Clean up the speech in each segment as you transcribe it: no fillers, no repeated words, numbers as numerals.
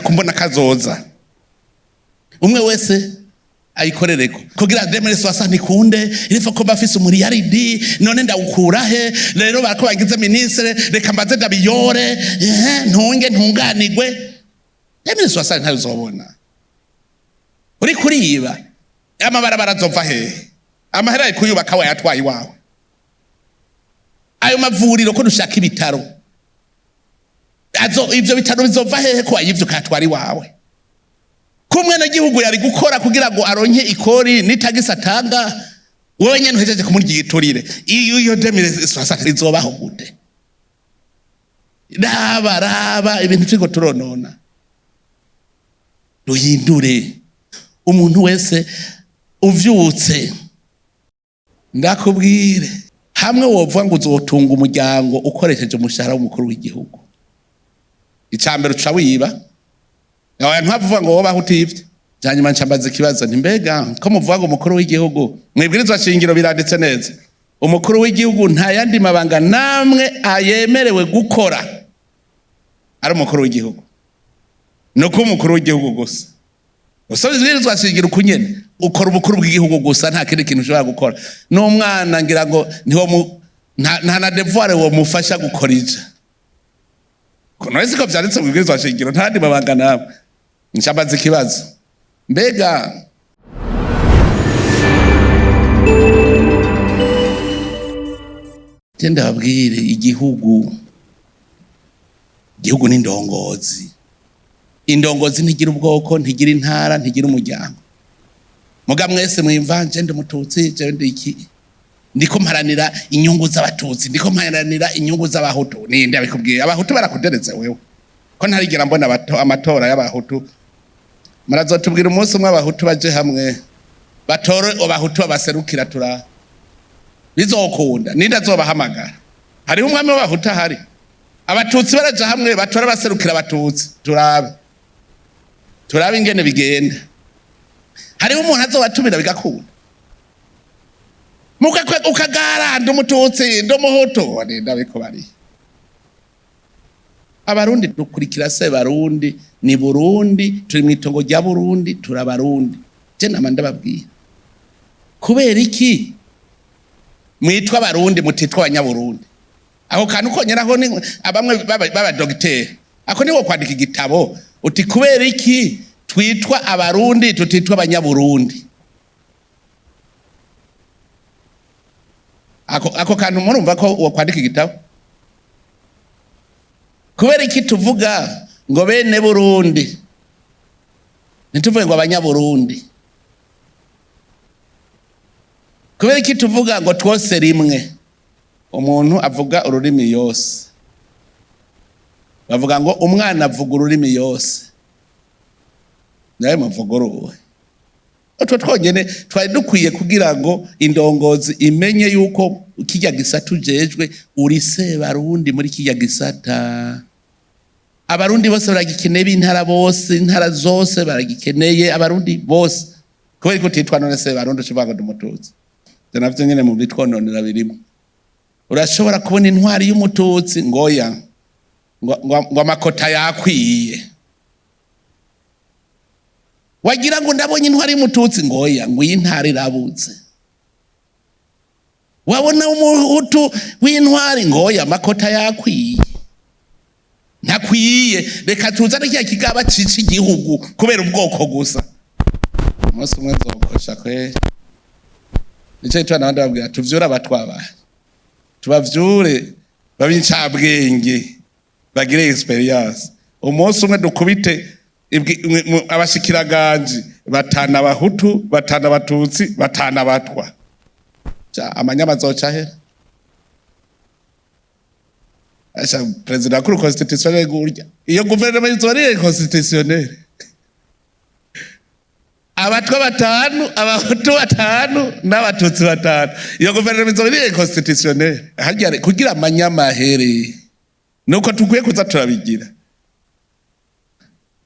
Kumbona kazoza umwe wese ayikorereko kugira 2060 ikunde, il faut ko bafise umuriyaridi. None ndawukura he rero? Barako bagize ministre, reka mbaze ndabiyore, ntunge ntunganigwe. 2060 ntayo uzobona uri kuriba. Amabarabara azova hehe? Amahera ari kuyubaka wayatwaye iwawe. Ayo mavuriro ko dushaka ibitaro, azo ivyo bitaro bizova hehe ko wayivye ukayatwara iwawe? Ko umwenegihugu yari gukora kugira ngo aronke ikori n'itagisi atanga, wowe nyene uhejeje kumurya igiturire, iyo 2060 izobaho gute? Raba, raba ibintu turiko turonona. Duhindure. Umuntu wese uvyutse, ndakubwire, hamwe wovuga ngo uzotunga umuryango ukoresheje umushahara w'umukuru w'igihugu, icambere uca wiba. Oya, ntibavuga ngo wobaho utivye. Hanyuma nca mbaza ikibazo nti: mbega ko muvuga ngo umukuru w'igihugu, mwibwirizwa shingiro biranditse neza, umukuru w'igihugu nta yandi mabanga namwe ayemerewe gukora ari umukuru w'igihugu, ni uko umukuru w'igihugu gusa. Usoma ibwirizwa shingiro uko nyene, ukora ubukuru bw'igihugu gusa, nta kindi kintu ushobora gukora. N'umwana ngira ngo ntiwo nta na devoir wo mufasha gukora ija. None siko vyanditse mu bwirizwa shingiro? Nta yandi mabanga namwe. Nca mbaza ikibazo: mbega je ndababwire, igihugu ni indongozi. Indongozi ntigira ubwoko, ntigira intara, ntigira umuryango. Muga mwese mwimva, ndi umututsi, je ndi iki, ndiko mparanira inyungu z'abatutsi, ndiko mparanira inyungu z'abahutu. Ninde abikubwiye? Abahutu barakuderetse wewe, ko ntarigera mbona amatora y'abahutu. Murazotubwira umunsi umwe abahutu baje hamwe batore abahutu babaserukira, tura bizokunda. Ninde azobahamagara? Hariho umwami w'abahutu ahari? Abatutsi baraja hamwe batore abaserukira abatutsi, turabe, turabe ingene bigenda. Hariho umuntu azobatumira bigakunda? Ukagara ndi umututsi, ndi umuhutu, ninde abikubariye? Abarundi dukurikira se barundi ni Burundi, turi mu itongo rya Burundi, turabarundi. Je nama ndababwira, kubera iki mwitwa abarundi mutitwa abanyaburundi? Ako kantu konyeraho ni abamwe b'abadogiteri, ako niwo kwandika igitabo uti: kubera iki twitwa abarundi tutitwa abanyaburundi? Ako kantu murumva ko uwo kwandika igitabo. Kubera iki tuvuga ngo bene Burundi, ntituvuge ngo abanyaburundi? Kubera iki tuvuga ngo twose rimwe? Umuntu avuga ururimi yose, bavuga ngo umwana avuga ururimi yose, nawe muvuga uruwe. Utwo twonyene twari dukwiye kugira ngo indongozi imenye yuko kirya gisata ujejwe uri sebarundi muri kirya gisata. Abarundi bose baragikeneye, b'intara bose, intara zose baragikeneye, abarundi bose. Kubera ko utitwa none sebarundi, ucuvuga ngo ndi umututsi? Ivyo navyo nyene mu bitwononera birimo. Urashobora kubona intwari y'umututsi ngoya ngo amakota yakwiye, wagira ngo ndabonye intwari y'umututsi, ngoya ngo iyi ntara irabuze. Wabona umuhutu w'intwari, ngoya amakota yakwiye, ntakwiye, reka tuzane kiriya kigaba cica igihugu kubera ubwoko gusa. Umunsi umwe nzokosha kweri. Nico gituma nabandi babwira tuvyure abatwabaye, tubavyure babe incabwenge, bagire experience. Umunsi umwe dukubite abashikiraganji batanu abahutu, batanu abatutsi, batanu abatwa. Amanyama azoca ahera. Asha, perezida wa cour constitutionnelle gurya, iyo guverinoma izoba ari constitutionnelle, abatwa batanu, abahutu batanu n'abatutsi batanu, iyo guverinoma izoba ari constitutionnelle harya. Kugira amanyamahere nuko tukwiye kuza turabigira.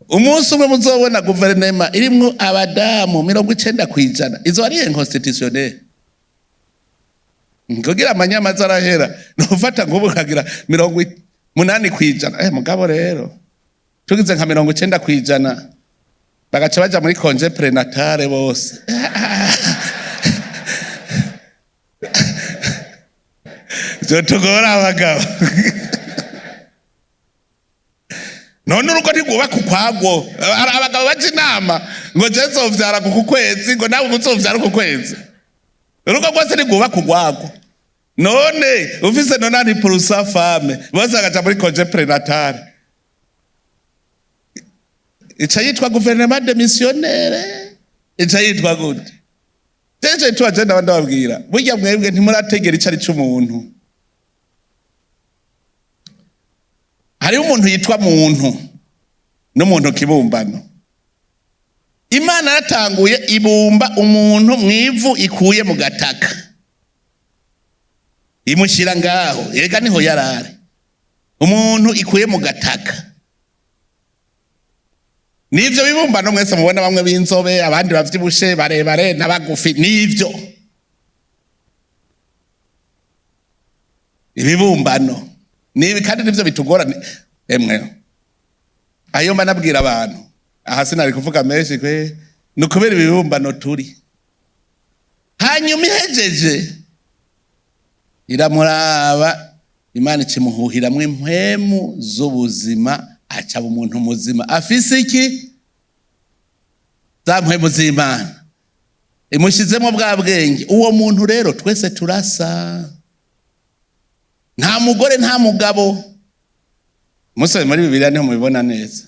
Umunsi umwe muzobona guverinoma irimwo abadamu 90%, izoba ari inconstitutionnelle. Kugira amanyama azarahera, nufata nk'ubu ukagira 80%. Mugabo rero Tugize nka 90% bagaca baja muri congé prénatal bose, vyotugora abagabo. None urugo ntigwubaka ukwagwo. Abagabo baja inama ngo je nzovyara kuku kwezi, ngo nawe uzovyara uku kwezi. Urugo rwose ntigwubaka urwagwo. None ufise 90% femme bose bagaja muri congé prénatal, ica yitwa gouvernement démissionnaire, ica yitwa gute? Jeje tuba je ndaba ndababwira, burya mwebwe ntimurategera icari c'umuntu. Hariho umuntu yitwa muntu n'umuntu kibumbano. Imana yaratanguye ibumba umuntu mw'ivu ikuye mu gataka, imushyira ngaho. Ega niho yarari, umuntu ikuye mu gataka. Nivyo bibumbano mwese mubona, bamwe b'inzobe, abandi bavyibushe, barebare n'abagufi, nivyo ibibumbano nibi, kandi nivyo bitugora. Emwe ayo mba nabwira abantu aha, sinari kuvuga menshi kwe, ni ukubera ibibumbano turi. Hanyuma ihejeje iramuraba, Imana ikimuhuhiramwo impwemu z'ubuzima, acaba umuntu muzima afise iki? Za mpwemu z'Imana imushizemo bwa bwenge. Uwo muntu rero twese turasa, nta mugore nta mugabo. Musore muri Bibiliya niho mubibona neza.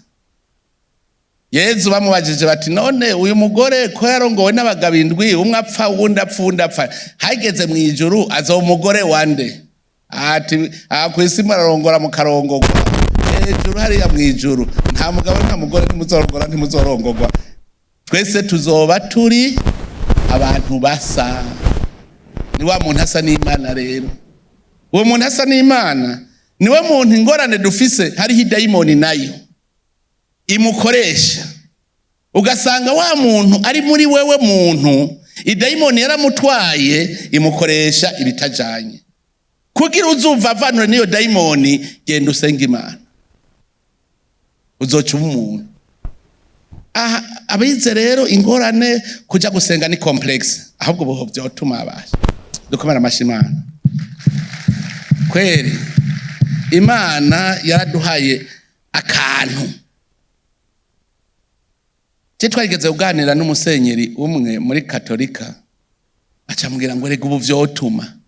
Yezu bamubajije bati none uyu mugore ko yarongowe n'abagabo indwi, umwe apfa uwundi apfa uwundi apfa, hageze mu ijuru azoba umugore wande? Ati aha kw'isi murarongora mukarongorwa, hejuru hariya mu ijuru nta mugabo nta mugore, ntimuzorongora ntimuzorongorwa, twese tuzoba turi abantu basa. Ni wa muntu asa n'Imana. Rero uwo muntu asa n'Imana niwe muntu ingorane dufise, hariho idayimoni nayo imukoresha, ugasanga wa muntu ari muri wewe muntu, idayimoni yaramutwaye imukoresha ibitajanye. Kugira uzumva avanure n'iyo dayimoni, genda usenga Imana, uzoca uba umuntu. Aha abize rero ingorane kuja gusenga ni complexe, ahubwo buho vyotuma abasha dukomera amashi Imana. Kweri Imana yaraduhaye akantu. Je twarigeze kuganira n'umusenyeri umwe muri Katolika, acambwira ngo rega ubu vyotuma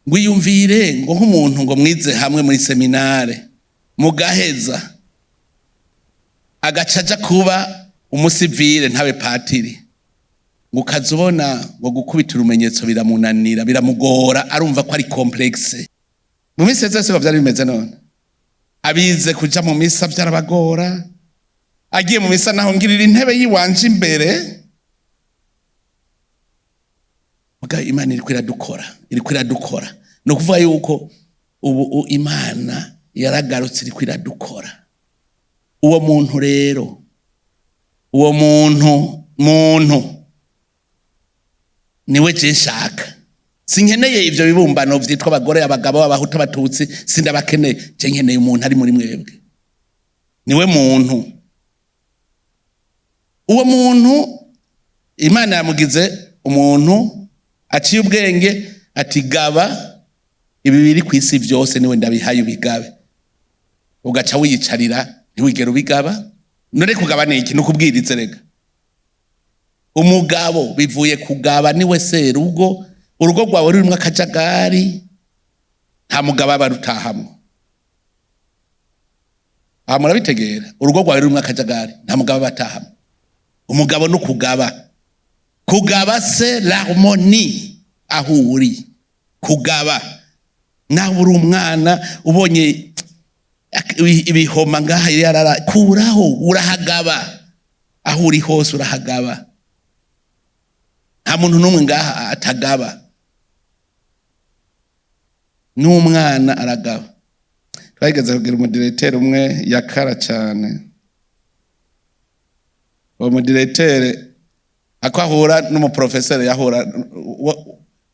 ngo iyumvire ngo nk'umuntu ngo mwize hamwe muri seminare mugaheza, agaca aja kuba umusivile ntabe patiri, ngo ukaza ubona ngo gukubita urumenyetso biramunanira, biramugora, arumva ko ari complexe. Mu minsi yose siko vyari bimeze. None abize kuja mu misa vyarabagora, agiye mu misa naho ngirira intebe yiwanje imbere. Muga Imana iriko iradukora, iriko iradukora. Ni ukuvuga yuko ubu Imana yaragarutse, iriko iradukora. Uwo muntu rero, uwo muntu niwe je nshaka. Sinkeneye ivyo bibumbano vyitwa abagore, abagabo, abahutu, abatutsi, sindabakeneye. Je nkeneye umuntu ari muri mwebwe, niwe muntu. Uwo muntu Imana yamugize umuntu aciye ubwenge, ati gaba ibi biri kw'isi vyose, niwe ndabihaye ubigabe. Ugaca wiyicarira ntiwigera ubigaba. None kugaba ni iki? Ni ukubwiriza. Rega umugabo bivuye kugaba, niwe serugo. Urugo rwawe rurimwo akajagari, nta mugabo aba rutahamwo. Aha murabitegera, urugo rwawe rurimwo akajagari, nta mugabo aba atahamwo. Umugabo ni ukugaba. Kugaba c'est l'harmonie aho uri. Kugaba nawe uri umwana, ubonye ibihoma ngaha yarara, kuraho, urahagaba. Aho uri hose urahagaba. Nta muntu n'umwe ngaha atagaba, n'umwana aragaba. Twageze kugira umudirecteur umwe yakara cyane. Uwo mudirecteur ako ahura n'umuprofeseri, yahura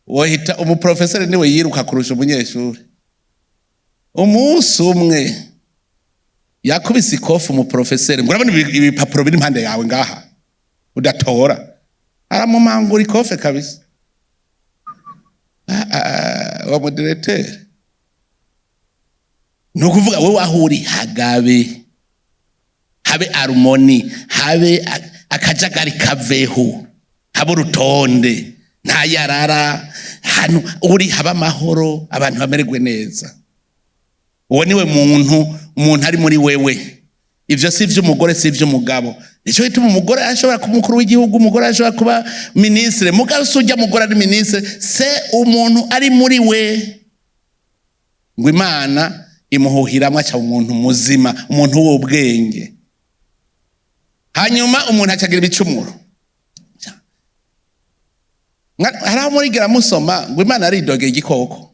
wohita umuprofeseri niwe yiruka kurusha umunyeshuri. Umunsi umwe Yakubise ikofu umuprofeseri ngo urabona ibipapuro biri impande yawe ngaha udatora, aramumangura ikofe kabisa. Ah, ah, wa mudirecteur, ni ukuvuga wowe aho uri hagabe, habe harmonie, habe akajagari kaveho, habe urutonde, nta yarara hano uri, habe amahoro, abantu bamererwe neza. Uwo niwe muntu, umuntu ari muri wewe. Ivyo si ivy'umugore, si ivy'umugabo. Nico gituma umugore ashobora kuba umukuru w'igihugu, umugore ashobora kuba ministre, mugabo si urya mugore ari ministre, se umuntu ari muri we. Ngo Imana imuhuhiramwo aca umuntu muzima, umuntu w'ubwenge. Hanyuma umuntu acagira ibicumuro. Hari aho murigera musoma ngo Imana aridogera igikoko?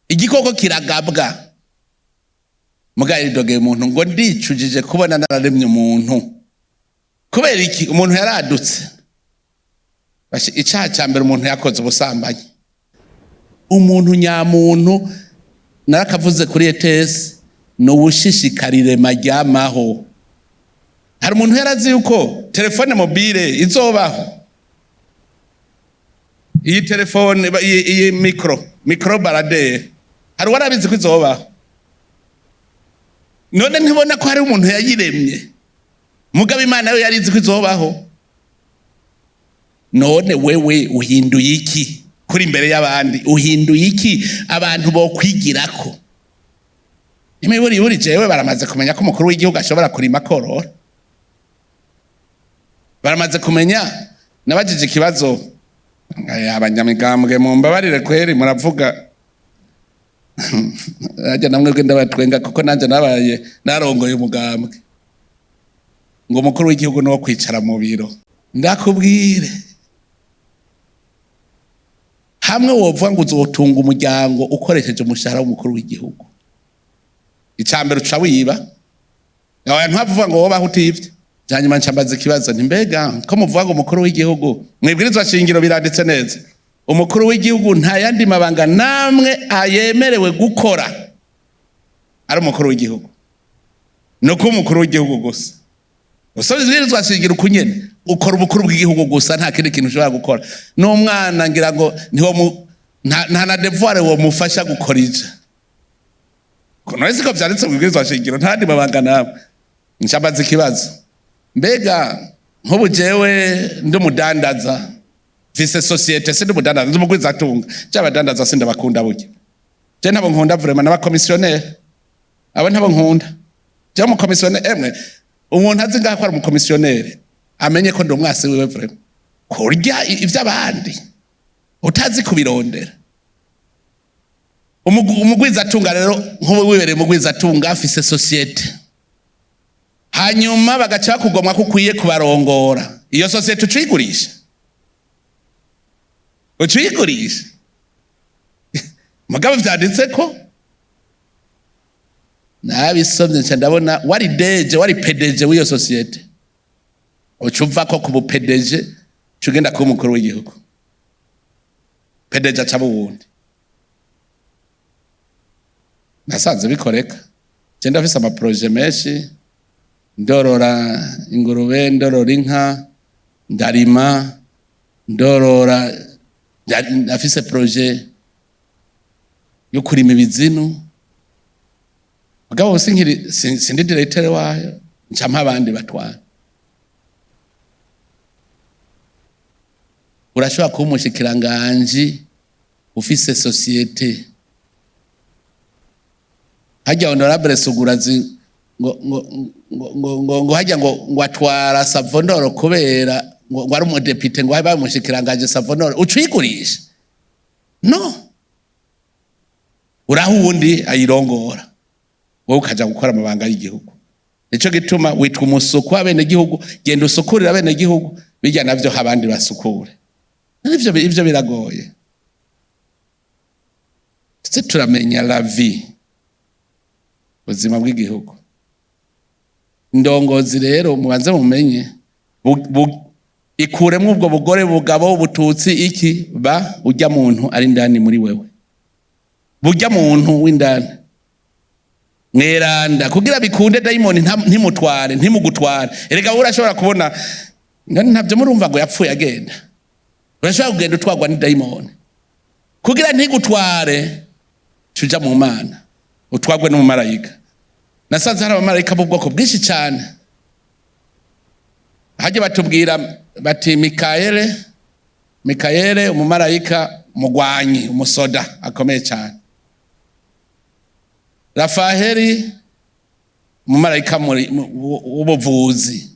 Igikoko kiragabwa, mugabo yaridogeye umuntu ngo ndicujije kubona nararemye umuntu. Kubera iki? Umuntu yaradutse. Icaha ca mbere umuntu yakoze, ubusambanyi. Umuntu nyamuntu, narakavuze kuri ETS, ni uwushishikarire maryamaho. Hari umuntu yarazi yuko téléphone mobile izobaho? Iyi telefone, iyi micro baladeur, hari uwarabizi ko izobaho? None ntibona ko hari umuntu yayiremye? Mugabo Imana yo yarizi ko izobaho. None wewe uhinduye iki kuri imbere y'abandi? Uhinduye iki abantu bokwigirako? Imiburi jewe baramaze kumenya ko umukuru w'igihugu ashobora kurima korora, baramaze kumenya. Nabajije ikibazo. Abanyamigambwe mumbabarire kweri, muravuga ajya namwe ndabatwenga, kuko nanjye nabaye narongoye umugambwe, ngo umukuru w'igihugu ni uwo kwicara mu biro. Ndakubwire, hamwe wovuga ngo uzotunga umuryango ukoresheje umushahara w'umukuru w'igihugu, icya mbere uca wiba. Ntibavuga ngo wobaho utibye. Hanyuma ncambaza ikibazo nti mbega ko muvuga ngo umukuru w'igihugu, mwibwirizwa shingiro biranditse neza, umukuru w'igihugu nta yandi mabanga namwe ayemerewe gukora ari umukuru w'igihugu, ni uko umukuru w'igihugu gusa. Usaba ibwirizwa shingiro uko nyene, ukora ubukuru bw'igihugu gusa, nta kindi kintu ushobora gukora. N'umwana ngira ngo nta na devoir wo mufasha gukora ija none siko vyanditse mu bwirizwa shingiro, nta yandi mabanga namwe. Ncambaza ikibazo: mbega nk'ubu jewe ndi umudandaza, mfise société, sindi umudandaza, ndi umugwizatunga. Je abadandaza sindabakunda burya, je ntabo nkunda vraiment, n'abakomisiyoneri abo ntabo nkunda. Je umukomisiyoneri, emwe, umuntu azi ngaho ko ari umukomisiyoneri amenye ko ndi umwasi wiwe vraiment. Kurya ivy'abandi utazi kubirondera. Umugwizatunga rero, nk'ubu wibereye umugwizatunga, afise société, hanyuma bagaca bakugomwa ko ukwiye kubarongora, iyo société ucuyigurisha, ucuyigurisha. Mugabo vyanditse ko nabisomye, nca ndabona wari DG, wari PDG w'iyo société, uca uva ko ku bu PDG, uca ugenda kuba umukuru w'igihugu. PDG aca uwundi. Nasanze bikoreka. Je ndafise amaprojets menshi: ndorora ingurube, ndorora inka, ndarima, ndorora, ndafise projet yo kurima ibizinu. Mugabo sinkiri, sindi directeur wayo, nca mpa abandi batwara. Urashobora kuba umushikiranganji ufise société. Harya honorable Sugurazi ngo harya ngo atwara Savonor kubera ngo ari umudepite, ngo abaye umushikiranganji Savonor ucuyigurisha? No uraho uwundi ayirongora, wowe ukaja gukora amabanga y'igihugu. Nico gituma witwa umusuku w'abenegihugu. Genda usukurire abenegihugu, bijya navyo abandi basukure. Ivyo biragoye. Tuze turamenya la vie, ubuzima bw'igihugu. Indongozi rero mubanze mumenye, ikuremwo ubwo bugore, bugabo, bututsi, iki, ba ujya muntu ari indani muri wewe, burya muntu w'indani. Mweranda kugira bikunde dayimoni ntimutware, ntimugutware. Erega wowe urashobora kubona, none ntabyo murumva ngo yapfuye agenda. Urashobora kugenda utwarwa ni dayimoni. Kugira ntigutware, tuja mu Mana, utwarwe n'umumarayika. Nasanze hari abamarayika b'ubwoko bwinshi cyane. Hajya batubwira bati Mikayele, Mikayele umumarayika mugwanyi, umusoda akomeye cyane. Rafaheli umumarayika w'ubuvuzi,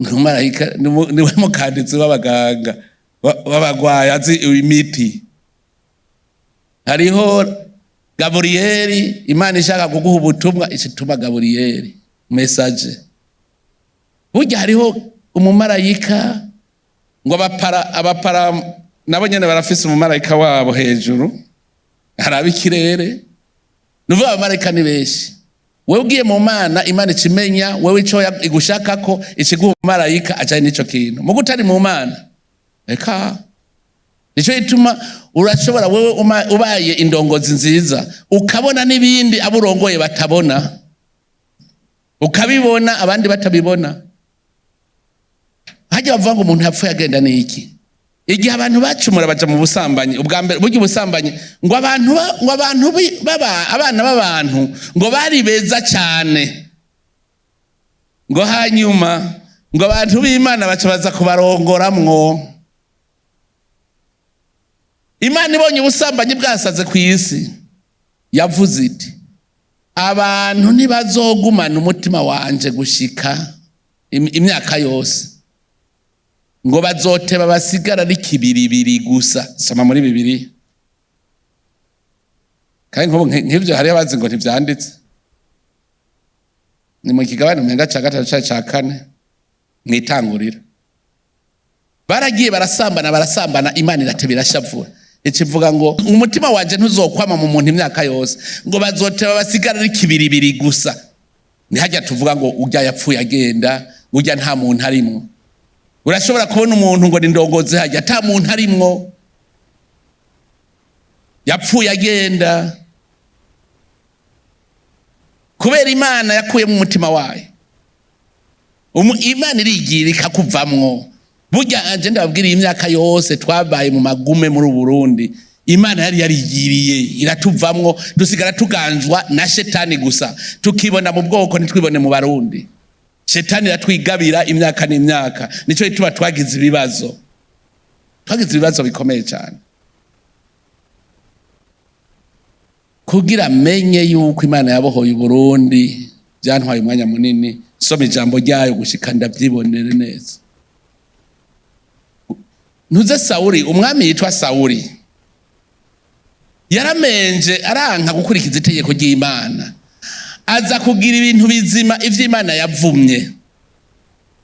ni umumarayika, niwe mukanditsi w'abaganga w'abagwayi, azi imiti. Hariho Gaburiyeli, Imana ishaka kuguha ubutumwa icituma Gaburiyeli message. Burya hariho umumarayika ngo abapara nabo nyene barafise umumarayika wabo hejuru haraba ikirere. Nuvuga abamarayika ni benshi. Wewe ugiye mu Mana, Imana ikimenya wewe ico igushakako, ikiguha umumarayika ajanye n'ico kintu. Mugo utari mu Mana, eka nico gituma urashobora wewe ubaye indongozi nziza ukabona n'ibindi abo urongoye batabona, ukabibona abandi batabibona. Hajya bavuga ngo umuntu yapfuye agenda ni iki? Igihe abantu bacumura baja mu busambanyi ubwa mbere, burya ubusambanyi ngo abantu baba abana b'abantu ngo bari beza cyane, ngo hanyuma ngo abantu b'Imana baca baza kubarongoramwo. Imana ibonye ubusambanyi bwasaze ku isi, yavuze iti: "Abantu ntibazogumana umutima wanje gushika imyaka yose", ngo bazoteba basigara ari kibiribiri gusa. Soma muri Bibiliya. Kandi nk'ubu nk'ivyo hariyo abazi ngo ntivyanditse. Ni mu kigabane umenga ca gatatu canke ca kane, mw'itanguriro. Baragiye barasambana, barasambana, Imana irateba irashavura, ikivuga ngo umutima wanje ntuzokwama mu muntu imyaka yose, ngo bazoteba basigara ari kibiribiri gusa. Ntihajya tuvuga ngo urya yapfuye agenda, urya nta muntu arimwo. Urashobora kubona umuntu ngo ni ndongozi hajya ata muntu arimwo, yapfuye agenda, kubera Imana yakuyemo umutima wayo. Imana irigira ikakuvamwo. Burya anje ndababwira, iyi myaka yose twabaye mu magume muri Burundi, Imana yari yarigiriye iratuvamwo, dusigara tuganzwa na shetani gusa, tukibona mu bwoko ntitwibone mu Barundi. Shetani iratwigabira imyaka n'imyaka. Nico gituma twagize ibibazo, twagize ibibazo bikomeye cyane. Kugira menye yuko Imana yabohoye Uburundi byantwaye umwanya munini, soma ijambo ryayo gushika ndavyibonere neza. Ntuze Sawuri, umwami yitwa Sawuri yaramenje, aranka gukurikiza itegeko ry'Imana, aza kugira ibintu bizima ivy'Imana yavumye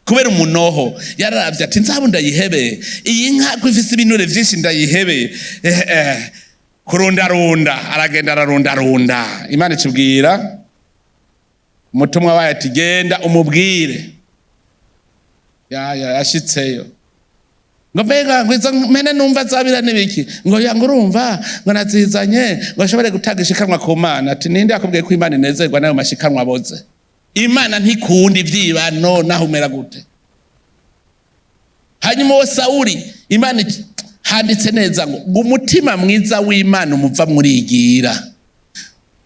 kubera umunoho. Yararavye ati: "Nzabu ndayihebe, iyi nka ko ifise ibinure vyinshi ndayihebe." Kurundarunda, aragenda ararundarunda. Imana icibwira umutumwa wayo ati: "Genda umubwire." Ya yashitseyo ngo: "Mbega ngo izo mpene numva zabira n'ibiki?" Ngo: "Ya, ngo urumva ngo nazizanye ngo ashobore gutanga ishikanwa ku Mana." Ati: "Ninde yakubwiye ko Imana inezerwa n'ayo mashikanwa aboze? Imana ntikunda ivyibano naho umera gute." Hanyuma uwo Sawuli, Imana handitse neza ngo umutima mwiza w'Imana umuva murigira,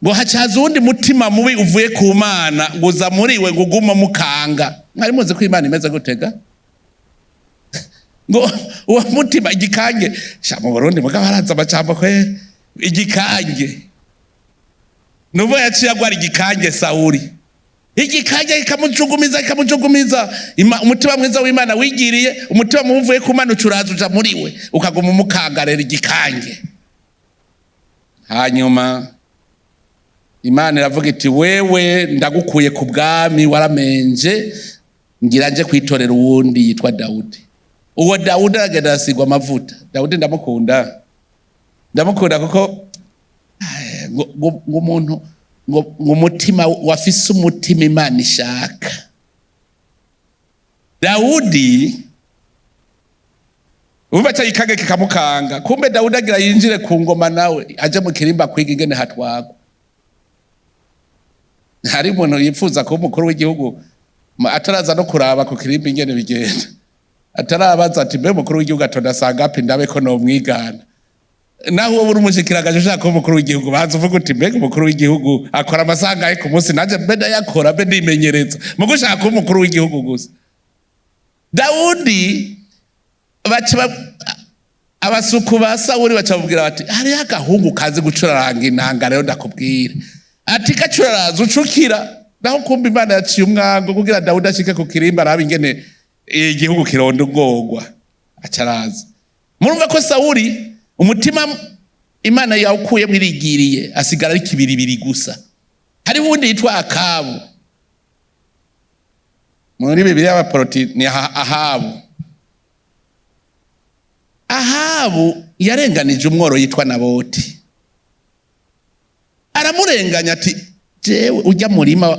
ngo hacaza uwundi mutima mubi uvuye ku Mana, ngo uza muri we, ngo ugume mukanga. Mwari muzi ko Imana imeze gutega ngo uwo mutima igikange? Sha, mu Burundi mugabo haraza amajambo kwe, igikange. Nuvo yaciye agwara igikange Sawuli, igikange kikamujugumiza, kikamujugumiza. Umutima mwiza w'Imana wigiriye, umutima mubi uvuye ku Mana ucuraza uja muri we, ukaguma umukangarera igikange. Hanyuma Imana iravuga iti: "Wewe ndagukuye ku bwami, waramenje, ngira nje kwitorera uwundi yitwa Dawudi." Uwo Dawudi aragenda arasigwa amavuta. Dawudi ndamukunda, ndamukunda kuko ngo umuntu ngo umutima wafise umutima Imana ishaka. Dawudi umva cya ikange kikamukanga, kumbe Dawudi agira yinjire ku ngoma, nawe aje mu kirimba kwiga ingene hatwagwa. Hari umuntu yifuza kuba umukuru w'igihugu ataraza no kuraba ku kirimbi ingene bigenda, atarabaza ati: "Mbe umukuru w'igihugu atonda sangapi? Ndabe ko nomwigana." Naho wowe uri umushikiranganje ushaka kuba umukuru w'igihugu, banza uvuga uti: "Mbega umukuru w'igihugu akora amasaha angahe ku munsi? Nanjye mbe ndayakora, mbe ndimenyereza." Mugo ushaka kuba umukuru w'igihugu gusa. Dawudi baca abasuku ba Sawuli baca bamubwira bati: "Hariho agahungu kazi gucuraranga inanga." Rero ndakubwira ati gacuraraza ucukira. Naho kumva Imana yaciye umwango kugira Dawudi ashike ku kirimba, arabe ingene igihugu kironda ugogwa, acaraza. Murumva ko Sawuli umutima Imana yawukuyemo, irigiriye, asigara ari kibiribiri gusa. Hariho uwundi yitwa Akabu. Muri Bibiliya y'abaporoti ni Ahabu. Ahabu yarenganije umworo yitwa Naboti, aramurenganya ati: "Jewe ujya murima,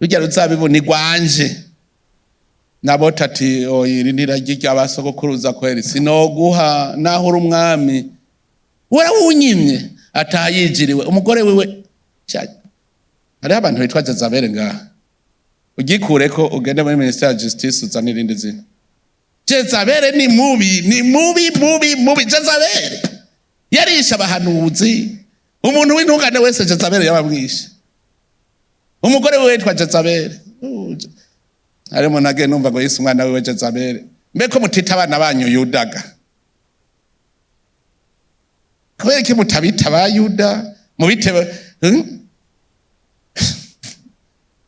rujya ruzabibu ni gwanje." Naboti ati: "Oya, iri ntiragi ry'abasogokuruza kweri, sinoguha naho uri umwami, warawunyimye." Ataha yijiriwe umugore wiwe. Hariho abantu bitwa Jezabeli ngaha, ugikureko ugende muri Ministère ya Justice, uzane irindi zina. Jezabeli ni mubi, ni mubi, mubi, mubi. Jezabeli yarishe abahanuzi. Umuntu w'intungane wese Jezabeli yabamwishe. Umugore wiwe yitwa Jezabeli. Hari umuntu agiye numva ngo yise umwana wiwe Jezabeli. Mbe ko mutita abana banyu Yudaga? Kubera iki mutabita ba Yuda? Mubite,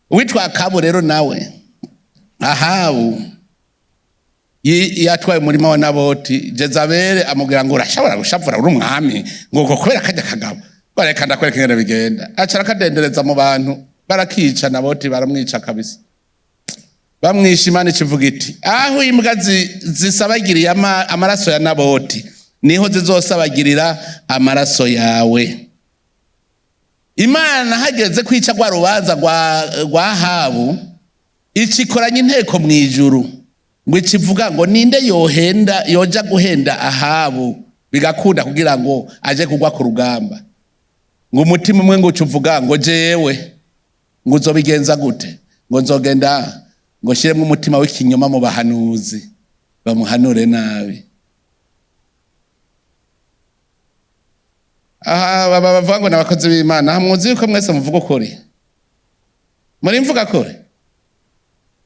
Uwitwa Akabu rero nawe, Ahabu yatwaye umurima wa Naboti. Jezabeli amubwira ngo: "Urashobora gushavura uri umwami ngo kubera kajya kagabo? Bareka ndakwereka ingene bigenda." Aca arakadendereza mu bantu, barakica. Naboti baramwica kabisa. Bamwisha, Imana ikivuga iti: "Aho imbwa zisabagiriye amaraso ya Naboti, niho zizosabagirira amaraso yawe." Imana hageze kwica rwa rubanza rwa Ahabu, icikoranye inteko mu ijuru ngo ikivuga ngo: "Ninde yohenda, yoja guhenda Ahabu bigakunda kugira ngo aje kugwa ku rugamba?" Ngo umutima umwe ngo ucuvuga ngo: "Jewe." Ngo: "Uzobigenza gute?" Ngo: "Nzogenda ngo shiremo umutima w'ikinyoma mu bahanuzi, bamuhanure nabi." Aha baba bavuga ngo n'abakozi b'Imana. Aha muzi yuko mwese muvuga ukuri, muri mvuga kuri.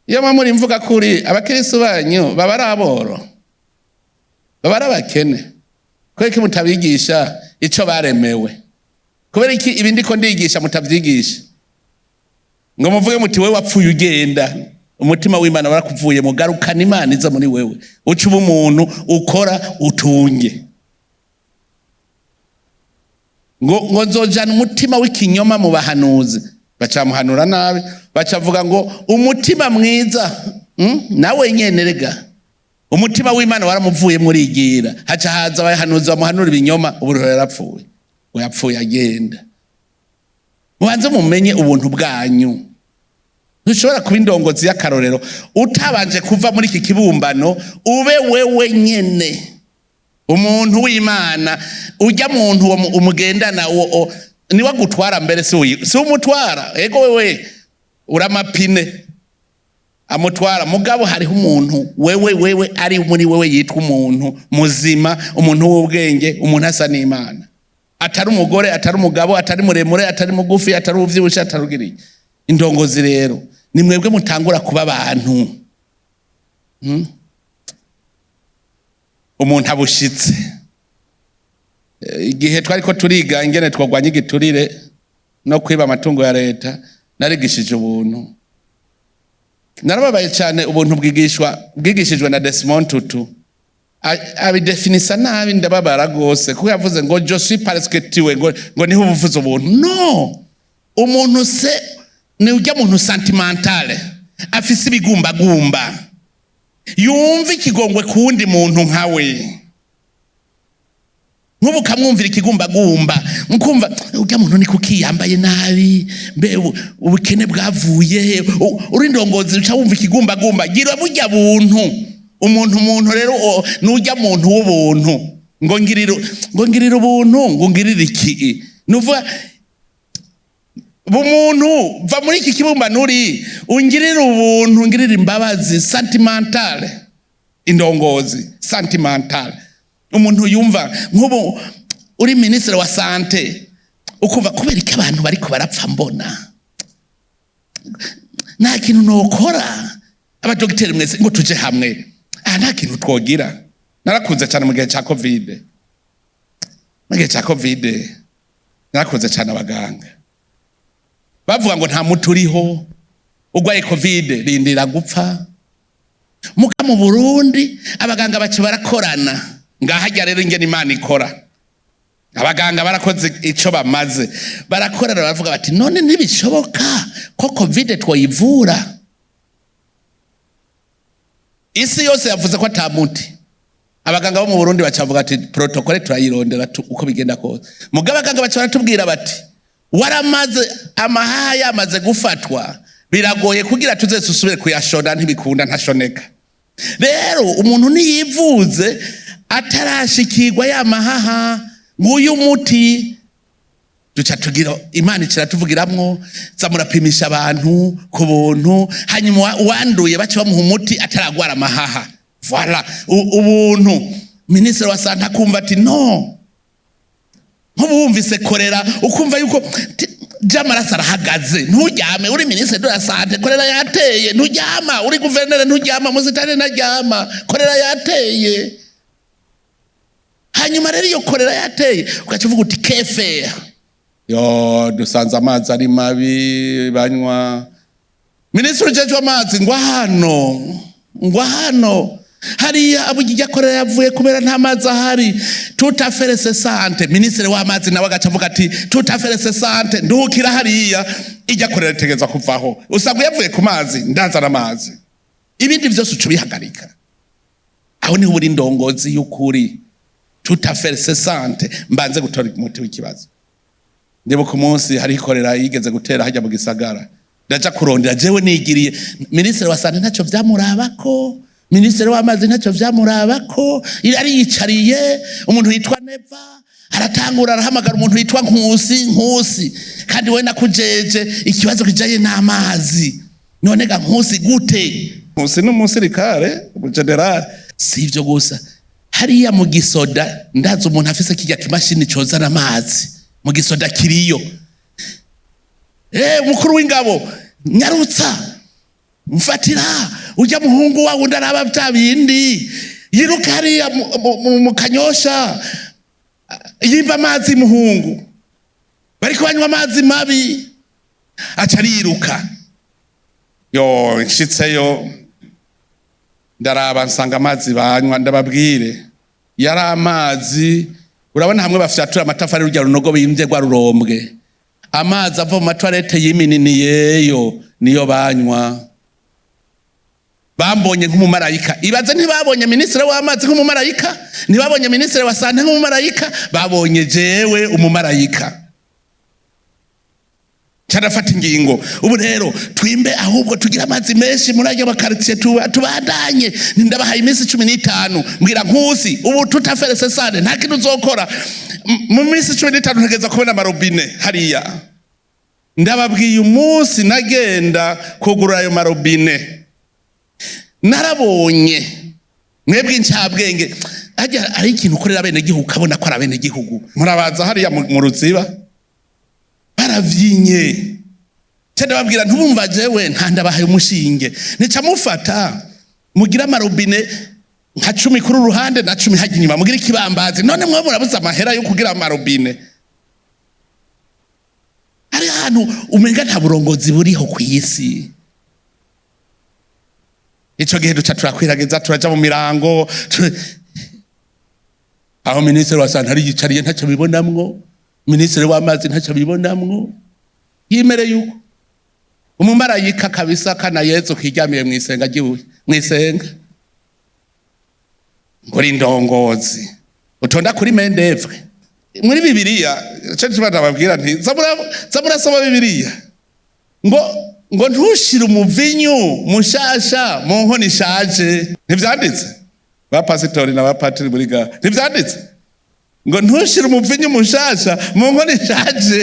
Iyo muba muri mvuga kuri, abakirisu banyu baba ari aboro, baba ari abakene. Kubera iki mutabigisha ico baremewe? Kubera iki ibi ndiko ndigisha mutavyigisha, ngo muvuge muti: "Wewe wapfuye ugenda, umutima w'Imana warakuvuye, mugarukana Imana iza muri wewe, uca uba umuntu ukora utunge"? Ngo nzojana umutima w'ikinyoma mu bahanuzi, bacamuhanura nabi. Bacavuga ngo umutima mwiza, Nawe nyene rega umutima w'Imana waramuvuye, murigira. Haca haza abahanuzi bamuhanura ibinyoma. Ubu rero yarapfuye, ngo yapfuye agenda. Mubanze mumenye ubuntu bwanyu. Ntushobora kuba indongozi y'akarorero utabanje kuva muri iki kibumbano, ube wewe nyene umuntu w'Imana. Ujya muntu uwo umugendana uwo niwe agutwara mbere, si umutwara. Ego, wewe uramapine amutwara, mugabo hariho umuntu wewe ari muri wewe yitwa umuntu muzima, umuntu w'ubwenge, umuntu asa n'Imana, atari umugore, atari umugabo, atari muremure, atari mugufi, atari uvyibushe, atari ugiriye. Indongozi rero ni mwebwe mutangura kuba abantu. Umuntu abushitse. Igihe twariko turiga ingene twogwanya igiturire no kwiba amatungo ya leta, narigishije ubuntu. Narababaye cyane. Ubuntu bwigishijwe na Desmond Tutu, abidefinisa nabi. Ndababara rwose kuko yavuze ngo "je suis parce que tu es", ngo niho ubuvuze ubuntu. No umuntu se ni ujya muntu sentimentale, afise ibigumbagumba, yumva ikigongwe ku wundi muntu nkawe. Nk'ubu ukamwumvira ikigumbagumba, mukumva ujya muntu ni kuki yambaye nabi, mbe ubukene bwavuye he? Uri indongozi, uca wumva ikigumbagumba. Gira burya buntu. Umuntu rero nujya muntu w'ubuntu, ngo ngirira ubuntu, ngo ngirire iki? Nuvuga Bumuntu va muri iki kibumbano uri, ungirire ubuntu, ungirire imbabazi sentimentale. Indongozi sentimentale, umuntu yumva nk'ubu uri ministre wa santé, ukumva kubera iki abantu bariko barapfa, mbona nta kintu nokora. Abadogiteri mwese ngo tuje hamwe, aha nta kintu twogira. Narakunze cyane mu gihe cya Covid, mu gihe cya Covid narakunze cyane abaganga bavuga ngo nta muti uriho, urwaye Covid rindira gupfa. Muga mu Burundi abaganga baca barakorana. Ngahajya rero ingene Imana ikora, abaganga barakoze ico bamaze, barakorana, baravuga bati: "None ntibishoboka ko Covid twoyivura? Isi yose yavuze ko ata muti." Abaganga bo mu Burundi bacavuga ati: "Protocole turayirondera uko bigenda kose." Muga abaganga baca baratubwira bati: "Waramaze amahaha yamaze gufatwa, biragoye kugira tuze susubire kuyashona, ntibikunda, ntashoneka. Rero umuntu niyivuze atarashikirwa ya mahaha, nguyu muti." Duca tugira Imana icira tuvugiramwo za murapimisha abantu ku buntu, hanyuma uwanduye baca bamuha umuti ataragwara amahaha. Voilà ubuntu. Minisitiri wa santé akumva ati: "No nk'ubu wumvise korera, ukumva yuko by'amaraso arahagaze, nturyame. Uri ministre de la santé, korera yateye, nturyama. Uri guverineri, nturyama. Musitani ntaryama, korera yateye." Hanyuma rero iyo korera yateye, ugaca uvuga uti: "Kefeya yo dusanze amazi ari mabi banywa." Minisitiri ujejwe amazi ngo hano, ngo hano hariya abujya korera yavuye kubera nta mazi ahari. Toute affaire cessante. Minisitiri w'amazi nawe agaca avuga ati: "Toute affaire cessante, nduhukira hariya, ijya korera itegerezwa kuvaho." Usanga yavuye ku mazi, ndazana amazi, ibindi byose uca ubihagarika. Aho niho uri indongozi y'ukuri. Toute affaire cessante, mbanze gutora umuti w'ikibazo. Ndibuka umunsi hari ikorera yigeze gutera hajya mu gisagara, ndaja kurondera jewe nigiriye. Minisitiri wa santé ntacyo vyamurabako, minisitiri w'amazi ntacyo vyamurabako, yari yicariye. Umuntu yitwa Neva aratangura arahamagara umuntu yitwa Nkusi: "Nkusi, kandi we nakujeje ikibazo kijanye n'amazi, none ga Nkusi, gute?" Nkusi ni umusirikare, umugenerale. Si ivyo gusa, hariya mu gisoda ndazi umuntu afise kirya kimashini cozana amazi mu gisoda kiriyo. Umukuru w'ingabo, nyarutsa mfatira ujya muhungu wawe undi araba bya bindi, yiruka hariya mu Kanyosha yimba amazi, muhungu bariko banywa amazi mabi. Aca ariruka. Yo nshitseyo ndaraba nsanga amazi banywa, ndababwire, yari amazi, urabona hamwe bafyatura amatafari, rurya runogo bimvye rwa rurombwe, amazi ava mu matwarete yimininiyeyo niyo banywa. Bambonye nk'umumarayika. Ibaze, ntibabonye minisitiri w'amazi nk'umumarayika, ntibabonye minisitiri wa santé nk'umumarayika, babonye jewe umumarayika. Carafata ingingo: ubu rero twimbe, ahubwo tugire amazi menshi muri ayo makaritsiye, tubandanye. Ndabahaye iminsi 15. Mbwira Nkusi: "Ubu toute affaire cessante, nta kintu uzokora. Mu minsi 15 ntegeza kubona amarobine hariya." Ndababwiye, umunsi nagenda kugurura ayo marobine, narabonye mwebwe incabwenge hajya hari ikintu ukorera abenegihugu ukabona ko ari abenegihugu. Murabaza hariya mu Ruziba baravyinye. Ca ndababwira: "Ntubumva jewe nta ndabahaye umushinge, nica mufata mugira amarobine nka 10 kuri uruhande na 10 hajya inyuma, mugira ikibambazi. None mwe murabuze amahera yo kugira amarobine?" Hari ahantu umenga nta burongozi buriho ku isi. Ico gihe duca turakwiragiza, turaja mu mirango aho minisitiri wa santé ari yicariye ntacyo bibonamwo, minisitiri w'amazi ntacyo bibonamwo, yimere yuko umumarayika kabisa kana Yezu kiryamiye mwisenga ryiwe, mwisenga. Ngo indongozi utonda kuri main d'œuvre. Muri Bibiliya cyo ndababwira nti za murasoma Bibiliya, ngo ntushire umuvinyu mushasha mu nkono ishaje. Ntivyanditse? Ba pasitori na ba patiri muri ga, ntivyanditse ngo ntushire umuvinyu mushasha mu nkono ishaje?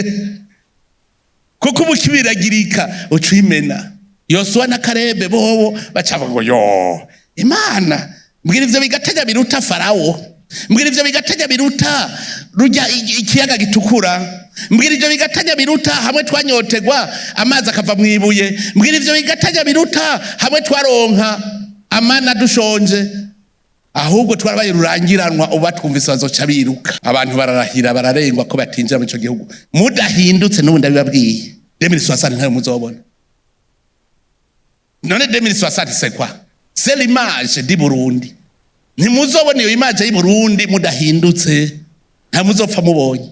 Kuko ubu kibiragirika uca uyimena. Yosuwa na Karebe bobo baca ngo: "Yo Imana, mbwira ivyo bigatanya biruta Farawo, mbwira ivyo bigatanya biruta rujya ikiyaga gitukura, mbwira ivyo bigatanya biruta hamwe twanyotegwa amazi akava mu ibuye, mbwira ivyo bigatanya biruta hamwe twaronka amana dushonje." Ahubwo twarabaye rurangiranwa. Ubu batwumvise bazoca biruka. Abantu bararahira, bararengwa ko batinjira muri ico gihugu mudahindutse. N'ubu ndabibabwiye, 2060 ntayo muzobona. None 2060, c'est quoi? C'est l'image du Burundi. Ntimuzobona iyo image y'u Burundi mudahindutse. Nta muzopfa mubonye,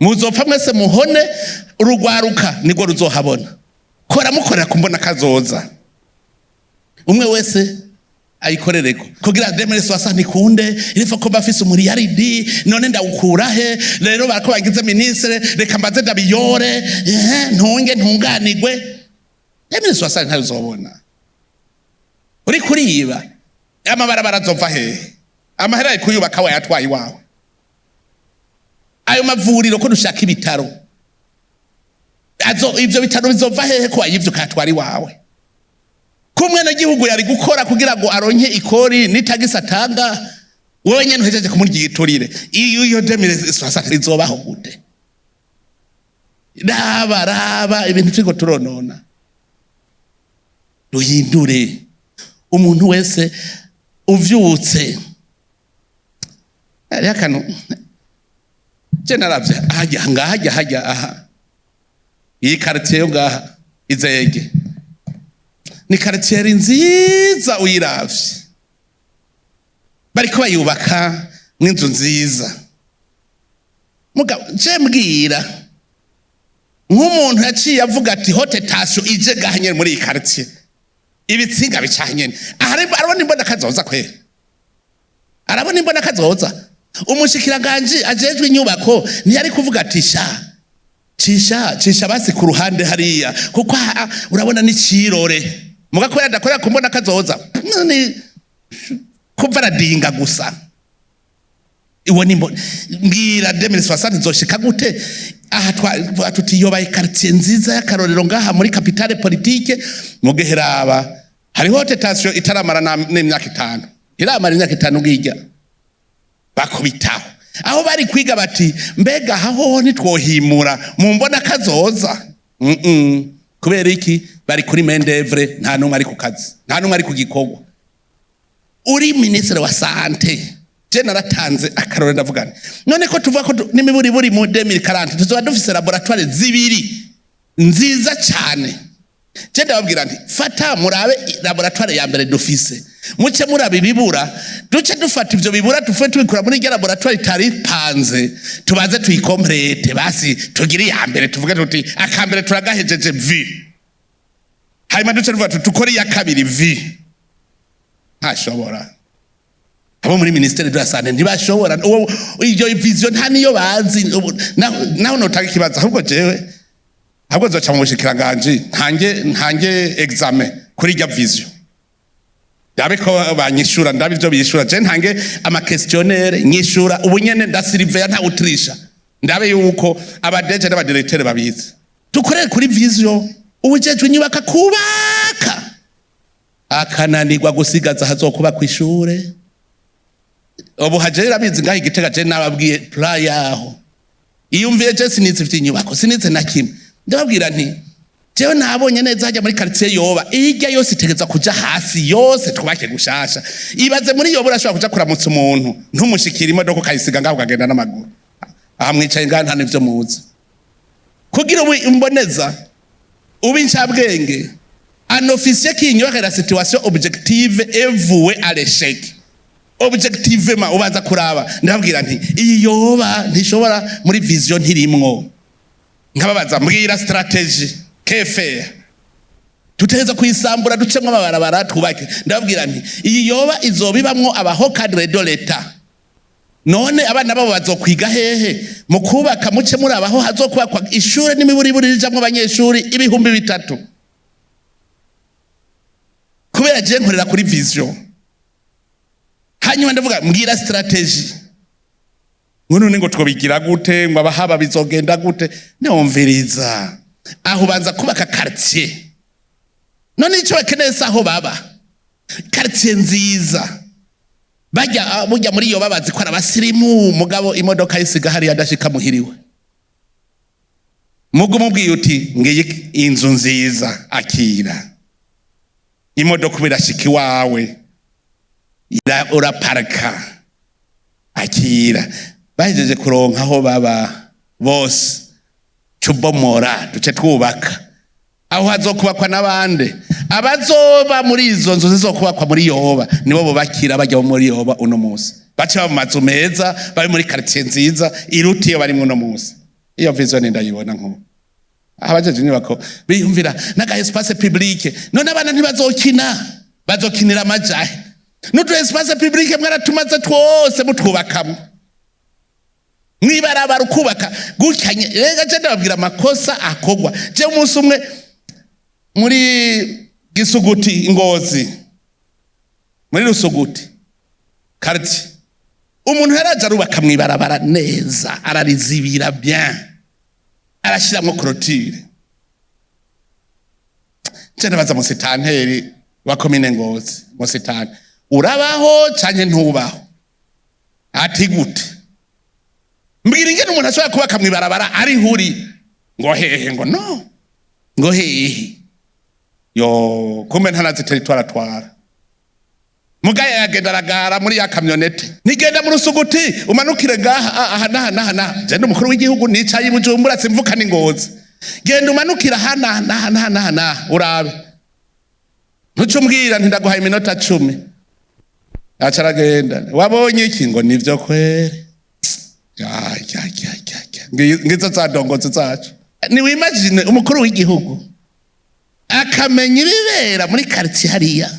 muzopfa mwese muhone. Urugwaruka nirwo ruzohabona. Kora, mukorera kumbona kazoza, umwe wese ayikorereko kugira 2060 ikunde. Il faut ko bafise umuriyaridi. None ndawukura he rero? Barako bangize ministre, reka mbaze ndabiyore, ntunge ntunganigwe. 2060 ntayo uzobona. Uri kuriba amabarabara azova hehe? Amahera ari kuyubaka wayatwaye iwawe. Ayo mavuriro ko dushaka ibitaro, azo ivyo bitaro bizova hehe ko wayivyo ukayatwara iwawe? Ko umwenegihugu yari gukora kugira ngo aronke ikori n'itagisi atanga, wowe nyene uhejeje kumurya igiturire, iyo 2060 izobaho gute? Raba, raba ibintu turiko turonona. Duhindure. Umuntu wese uvyutse, hariho akantu je naravye hajya ngaha, hajya aha, iyi quartier yo ngaha Izege ni quartier nziza. Uyiravye, bariko bayubaka n'inzu nziza. Mugabo je mbwira, nk'umuntu yaciye avuga ati haute tension ije gaha nyene muri iyi quartier, ibitsinga bica nyene aha, arabona imbona kazoza kwera, arabona imbona kazoza. Umushikiranganji ajejwe inyubako ntiyari kuvuga ati: "Sha, cisha, cisha basi ku ruhande hariya, kuko aha urabona n'icirore." Muga kubera adakorera ku mbona kazoza, ni kuva aradinga gusa. Iwo ni mbwira, 2060 nzoshika gute? Aha twa tuti yobaye quartier nziza y'akarorero ngaha muri capitale politique. Mugeheraba hariho tension itaramara n'imyaka 5, iramara imyaka 5 ngijya bakubitaho. Aho bari kwiga bati: "Mbega aho hoho ntitwohimura mu mbona kazoza?" Kubera iki? Bari kuri main d'œuvre, nta n'umwe ari ku kazi, nta n'umwe ari ku gikorwa. Uri ministre wa santé, je naratanze akarore, ndavuga nti: "None ko tuvuga ko n'imiburiburi mu 2040 tuzoba dufise laboratoire zibiri nziza cyane." Je ndababwira nti: "Fata murabe laboratoire ya mbere dufise, muce muraba ibibura, duce dufata ivyo bibura, tufe tubikura muri irya laboratoire itari ipanze, tubaze tuyi complète, basi tugire iya mbere, tuvuge tuti akambere turagahejeje vi, hanyuma duce tuvuga tuti tukore iya kabiri vi." Ntashobora. Abo muri ministère de la santé ntibashobora. Iyo vision nta niyo bazi. Naho notanga ikibazo, ahubwo jewe ahubwo nzoca mu bushikiranganji, ntange examen kuri irya vision, ndabe ko banyishura, ndabe ivyo bishura. Je ntange ama questionnaire, nyishura ubu nyene, ndasiriveya, nta utirisha, ndabe yuko aba DG n'aba directeur babizi. Dukorere kuri vision. Ubujejwe inyubaka kubaka akananirwa gusigaza hazokuba kw'ishure. Ubu haje abizi ngaho Igitega, je nababwiye plan yaho. Iyumviye, je sinize ivy'inyubako, sinize na kimwe. Ndababwira nti: "Jewe nabonye neza hajya muri quartier Yoba, irya yose itegeza kuja hasi yose, twubake gushasha." Ibaze muri Yoba, urashobora kuja kuramutsa umuntu ntumushikira, imodoka ukayisiga ngaho ukagenda n'amaguru. Aha mwicaye ngaha nta n'ivyo muzi. Kugira ubu imboneza, ube incabwenge, un officier qui ignore la situation objective est voué à l'échec. Objectivement ubanza kuraba. Ndababwira nti: "Iyi Yoba ntishobora muri vision, ntirimwo." Nkababaza: "Mbwira stratégie kefe." Tuteza kuyisambura, ducemwo amabarabara, twubake. Ndababwira nti: "Iyi Yoba izobibamwo aba hauts cadres de l'État, none abana babo bazokwiga hehe? Mu kubaka muce murabaho hazokubakwa ishure n'imiburiburi rijamwo abanyeshuri 3000." Kubera je nkorera kuri vision. Hanyuma ndavuga: "Mbwira stratégie." Ngo none ngo twobigira gute? Ngo abahaba bizogenda gute? Niyumviriza. Aho ubanza kubaka quartier. None icyo bakeneye si aho baba, quartier nziza. Bajya burya muri iyo babazi ko ari abasirimu, mugabo imodoka yisiga hariya adashika muhiriwe. Mugo umubwiye uti: "Ngiyi inzu nziza, akira imodoka, ubu irashika iwawe, uraparika, akira." Bahejeje kuronka aho baba bose, cubomora duce twubaka. Aho hazokubakwa n'abande? Abazoba muri izo nzu zizokubakwa muri Yoba nibo bubakira bajya muri Yoba uno munsi, bace baba mu mazu meza, bari muri quartier nziza iruta iyo barimwo uno munsi. Iyo vision ndayibona. Nk'ubu abajeje inyubako biyumvira n'aga espace public. None abana ntibazokina? Bazokinira amajahe? N'utu espace public mwaratumaze twose, mutwubakamwo mwibarabara, ukubaka gutya. Rega je ndababwira amakosa akogwa. Je umunsi umwe muri Gisuguti, Ngozi, muri Rusuguti quartier, umuntu yaraje arubaka mwibarabara neza, ararizibira bien, arashiramwo clôture. Nce ndabaza musitanteri wa komine Ngozi: "Musitani, urabaho canke ntubaho?" Ati: "Gute? Mbwira ingene umuntu ashobora kubaka mwibarabara ari huri." Ngo hehe? Ngo no, ngo hehe? Yo, kumbe ntanazi territoire atwara. Mugaya yagenda aragara muri ya camionnette: "Nigenda mu Rusuguti, umanukire ngaha, aha naha naha naha. Je ndi umukuru w'igihugu, nicaye i Bujumbura, simvuka ni Ngozi. Genda umanukire aha naha naha naha naha naha, urabe, ntuce umbwira." Nti: "Ndaguhaye iminota 10." Aca aragenda: "Wabonye iki?" Ngo: "Nivyo kwere." Ya, ya, ya, ya, ya. Ngizo za ndongozi zacu. Niwimagine umukuru w'igihugu akamenya ibibera muri quartier hariya.